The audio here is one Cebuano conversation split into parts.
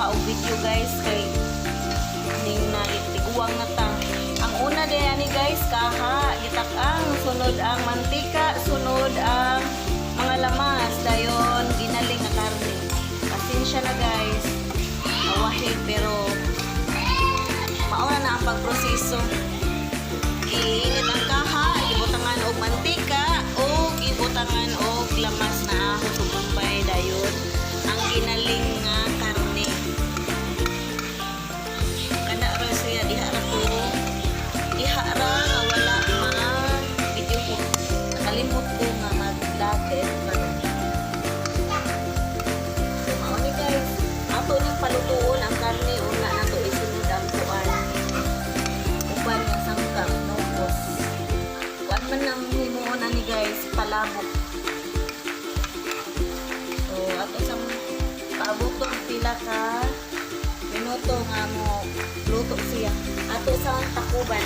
og video, guys, kay ning nagtiguang na ta. Ang una din ani, guys, kaha, gitak-ang, sunod ang mantika, sunod ang mga lamas, dayon ginaling nga karne. Pasensya na, guys. Awahid, pero mauna na ang pagproseso. Iinit ang kaha, ibutangan og mantika o ibutangan og lamas na ahos ug bombay, dayon ang ginaling nga karne. Kana ra siya, diha ra ko, diha ra nga wala ma video ko. Nakalimot ko nga mag-vlog kay karon. So mao ni, guys. Ato nang palutuon ang karne, una nato isunod ang kuan. Uban nga sangkap, nokos. Kuan man ang himuon ani, guys, palabok. So ato sa paabuton pila ka minuto nga mo luto siya. Ato sa takuban.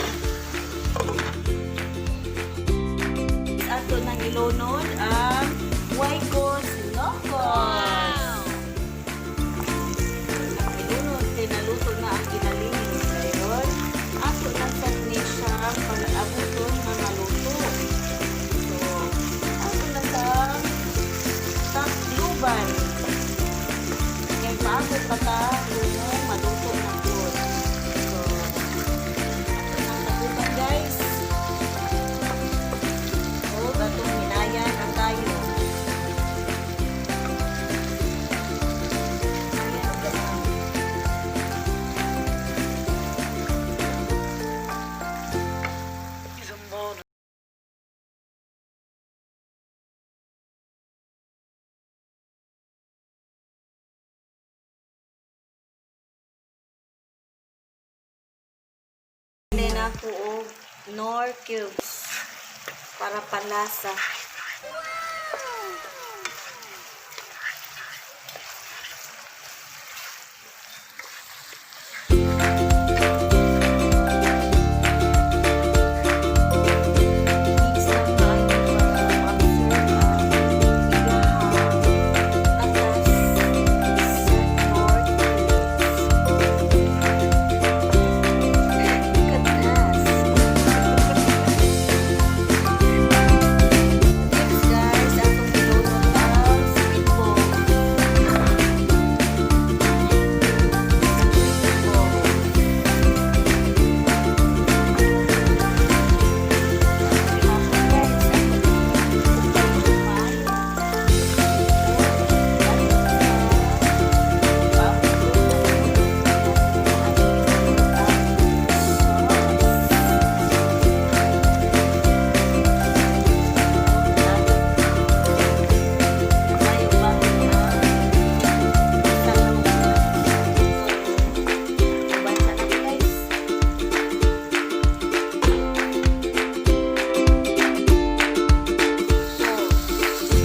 Ato nang ilunod ang Waikos Lokos. Ang ilunod kay naluto na ang ginaling. Ngayon, ato na sad ni siya pag-abuton nga maluto. So, ato na sa takluban. Kay paabot pa ta kung maluto na gyud. So, ato nang takuban, guys. O, atong hinayan ang tayo. Hinayan og gamay. Then ako og Knorr cubes para panlasa. Mix lang maayo para ma-absorb ang iyahang katas sa Knorr cubes. Katas. Next, guys, atong ilunod ang squid ball. Squid ball. Gihapon, guys, atong maayo. Ato isunod ang sauce. Tayo bakit ang talong. So, bansa na to, guys. Sauce. Sa sila na ni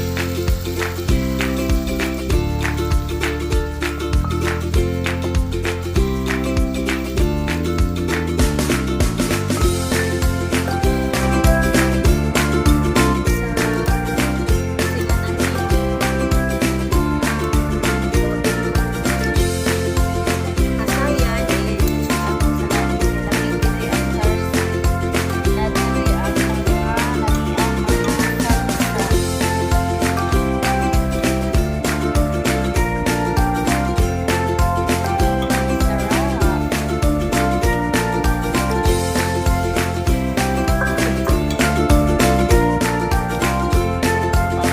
Kasayan is atong sa lami diri ang sarsa. Na diri ang mga lamiang mga salsa. Sarap.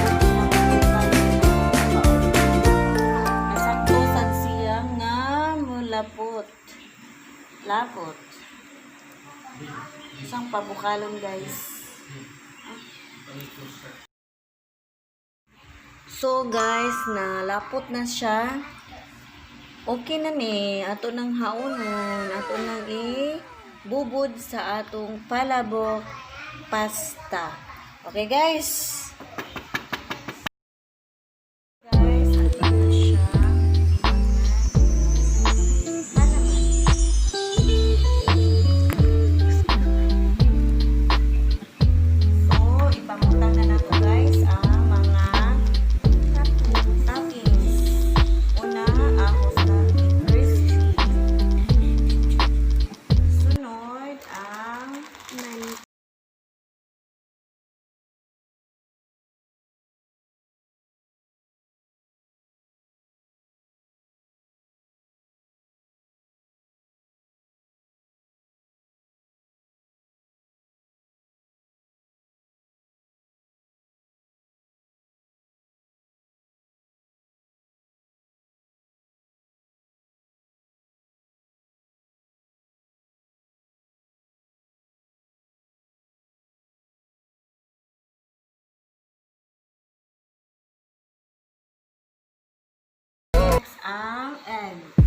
Pabuto na bukan. Nasakto sad siya nga mulapot. Lapot. Isang pabukalon, guys. So guys, nalapot na siya. Okay na ni ato nang haonon, ato nang i-bubod sa atong palabok pasta. Okay, guys. Guys, ato na siya. Palaman. So, ipamutang na nato, guys, ang mga toppings. Una, ahos na. Next ang egg.